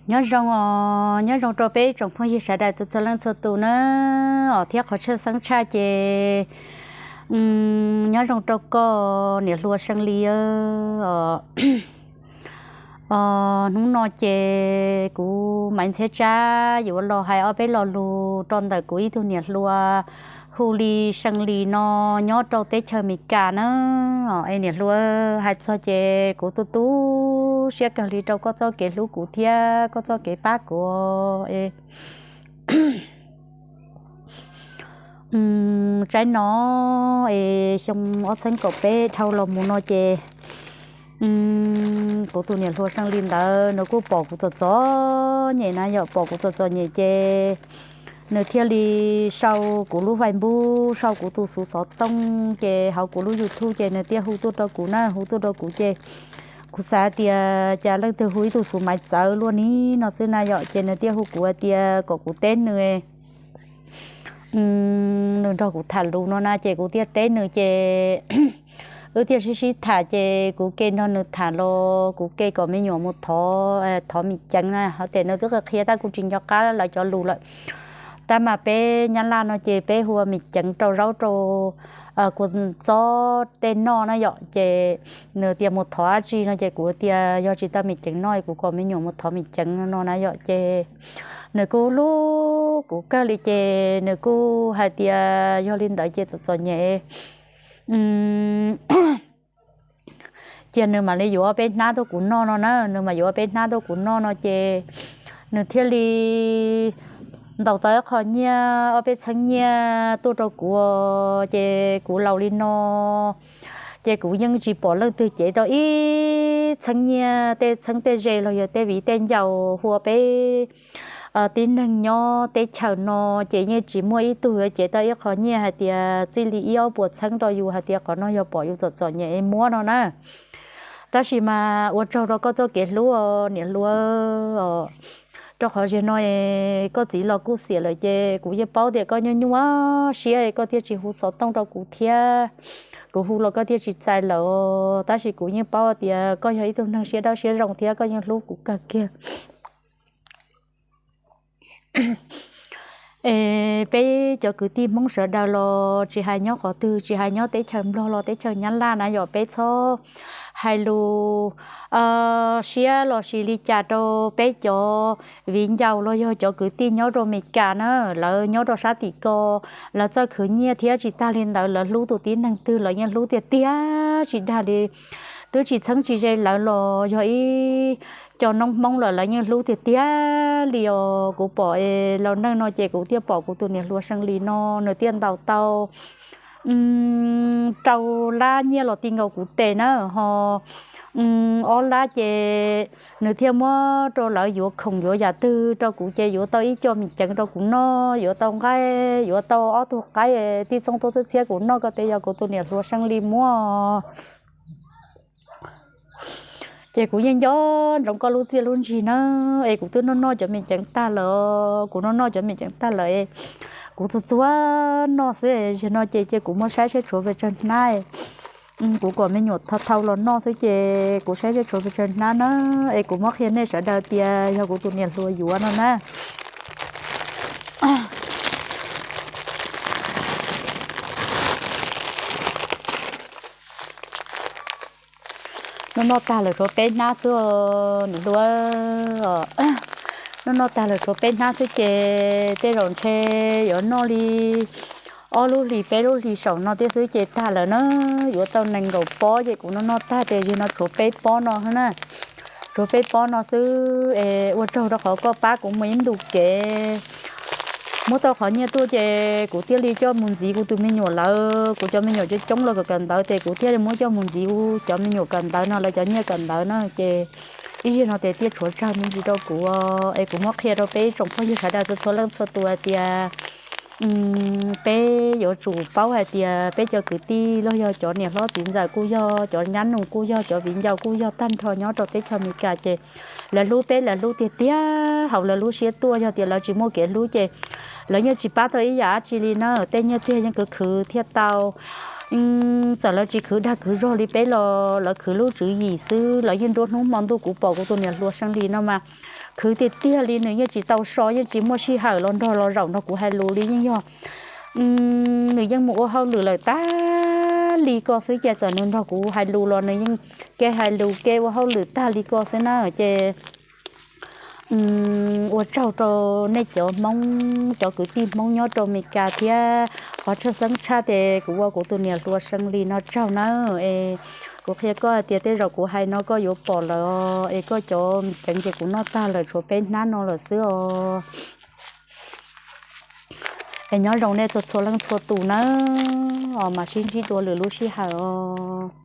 Nyob zoo os, nyob zoo rau peb tsoom phooj ywg sawv daws txhua txhua leej txhua tus na, os thiab qhov tshaj xeeb tshaj ces nyob zoo rau koj niam hluas See Lis os. Hnub no ces kuv Maiv Ntxhiab Tsab yuav los hais ob peb lo lus rau ntawm kuv ib tug niam hluas hu li See Lis no nyob rau teb chaws Amelikas na. Es niam hluas, hais txog ces kuv tu tu siab kawg li rau koj txoj kev hlub kuv thiab koj txoj kev pab kuv. Tsaib no es xyoo ob txhiab kaum peb dhau los mus no ces kuv tus niam hluas See Lis ntawd nws kuj pom kuv txom txom nyem na yom, pom kuv txom txom nyem ces nws thiaj li sau kuv lub Facebook, sau kuv tus xuv xov tooj ces hauv kuv lub YouTube ces nws thiaj hu tuaj rau kuv na, hu tuaj rau kuv ces kuv xav tias cas leej twg hu ib tug xuv Maiv Txawv luaj ni no xwb na yom, ces nws thiaj hu kuv hais tias kom kuv teb nws, nws nrog kuv tham lus no na, ces kuv thiaj teb nws ces wb thiaj sib sib tham ces kuv ke nrog nws tham los kuv ke kom me nyuam mus thov, thov mim ceev na, hos tias nws twb qhia tab kuv tsis nco qab lawv cov lus lawm. Tab mas peb Nyab Laj no ces peb hu ua mim ceev rau zaub rau kua txob tej noj na yom, ces nws tias mus thov dab tsi no ces kuv tias yog tsis tau mim ceev noj kuv kom me nyuam mus thov mim ceev no na yom, ces nws kuj hlub kuv kawg li ces nws kuj hais tias yog li ntawd ces txom txom nyem cia nws mam li yuav ob peb hnab tuaj kuv noj no na, nws mam yuav ob peb hnab tuaj kuv noj no ces nws thiaj li ntaus tau ib qho nyiaj, ob peb txheeb nyiaj tuaj rau kuv, ces kuv laus li no ces kuv yeej tsis pom leej twg cev tau ib txheeb nyiaj, tej txheeb tej ze los yog tej viv tej ncaus hu ua peb tib neeg nyob teb chaws no ces yeej tsis muaj ib tug yuav cev tau ib qho nyiaj hais tias txij li ib ob puas txheeb rau yus hais tias qhov no yog pom yus txom txom nyem muab no na. Tab sis mas ua tsaug rau koj txoj kev hlub niam hluas, rau qhov zaum no koj txiv los kuj xiam lawm ces kuv yeej paub tias koj nyuaj nyuaj siab koj thiaj tsis hu xov tooj rau kuv thiab, kuv hu los koj thiaj tsis txais lawm, tab sis kuv yeej paub tias koj yog ib tug neeg siab dawb siab zoo thiab koj yeej hlub kuv kawg kiag. Es peb cov kwv tij Hmoob sawv daws los tsis hais nyob qhov twg, tsis hais nyob teb chaws Nplog los teb chaws Nyab Laj na yom, peb txhob hais lus siab los sis li cas rau peb cov viv ncaus los yog cov kwv tij nyob rau Amelikas na, lawv nyob rau sab tim ko, lawv txawj khwv nyiaj thiab tsis tag li ntawd lawv hlub tus tib neeg twg lawv yeej hlub tiag tiag tsis dag li, twb tsis txheeb tsis ze lawv los yog ib co noob Hmoob lawm lawv yeej hlub tiag tiag li os. Kuv pom es laus neej no ces kuv thiaj pom kuv tus niam hluas See Lis no nws thiaj ntaus tau rau lab nyiaj los ti nkaus kuv tes na, ho ob lab ces nws thiaj muab rau lawv yuav khoom yuav yam twg rau kuv ces yuav tau ib co mim ceev rau kuv noj, yuav tau nqaij, yuav tau ob tug qaib tib txooj tuaj txhiab txhiab kuv noj, koj tias yog kuv tus niam hluas See Lis muab. Ces kuv yeej nco ntsoov koj lub txiaj lub ntsig na, es kuv twb noj noj cov mim ceev tag lawm, kuv noj noj cov mim ceev tag lawm, kuv txuag txuag noj xwb, zaum no ces cia kuv muab saib saib tshuav pes tsawg hnab, kuv kom me nyuam thau thau los noj xwb ces kuv saib saib tshuav pes tsawg hnab na, es kuv muab qhia nej sawv daws tias yog kuv tus niam hluas yuav no na. Noj noj tag lawm tshuav peb hnab xwb, nws hluas, noj noj tag lawm tshuav peb hnab xwb ces tej zaum ntshe yuav noj li ob lub hlis peb lub hlis saum no thiab xwb ces tag lawm na. Yuav tau nees nkaum pob ces kuv noj noj tag ces zaum no tshuav peb pob no na. Tshuav peb pob no xwb es ua tsaug rau qhov koj pab kuv mus ib ntu kev. Muab tau qhov nyiaj tuaj ces kuv thiaj li coj mus ntxiv kuv tus me nyuam lawv, kuv cov me nyuam coob coob los kawm kawm ntawv ces kuv thiaj li muab coj mus ntxiv kuv cov me nyuam kawm ntawv no, lawv cov nyiaj kawm ntawv na ces ib zaug no ces thiaj tshuav tsawg me ntsis rau kuv es kuv muab qhia rau peb tsoom phooj ywg sawv daws txhua txhua leej txhua tus hais tias peb yuav tsum paub hais tias peb cov kwv tij los yog cov niam hlob txiv ntxawm kuj yog, cov nyab nus kuj yog, cov viv ncaus kuj yog tag nrho nyob rau teb chaws Amelikas ces lawv hlub peb, lawv hlub tiag tiag hauv lawv lub siab tuaj. Yog tias lawv tsis muaj kev hlub ces lawv yeej tsis pab tau ib yam dab tsi li na. Tej nyiaj txiag yeej khwv khwv thiaj tau. Txawm lawv tsis khwv dag khwv zog li peb los lawv khwv lub tswv yim xwb, lawv yeej nruab hnub hmo ntuj. Kuv pom kuv tus niam hluas See Lis no mas khwv tiag tiag li, nws yeej tsis tau so, yeej tsis muaj sij hawm los nrog los zaum nrog kuv hais lus li, yeej yog nws yeej mus ua hauj lwm lawm tag li ko xwb ces txawm nws nrog kuv hais lus los nws yeej ke hais lus ke ua hauj lwm tag li ko xwb na. Ces ua tsaug rau nej cov Hmoob, cov kwv tij Hmoob nyob rau Meskas thiab, qhov tshwj xeeb tshaj ces kuv ua kuv tus niam hluas See Lis no tsaug nawb. Es kuv qhia koj hais tias tej zaum kuv hais no koj yuav pom lawm es koj cov ceev ces kuv noj tag lawm tshuav peb hnab no lawm xwb os. Es nyob zoo nej txhua txhua leej txhua tus nawb, os mam sib ntsib dua lwm lub sij hawm os.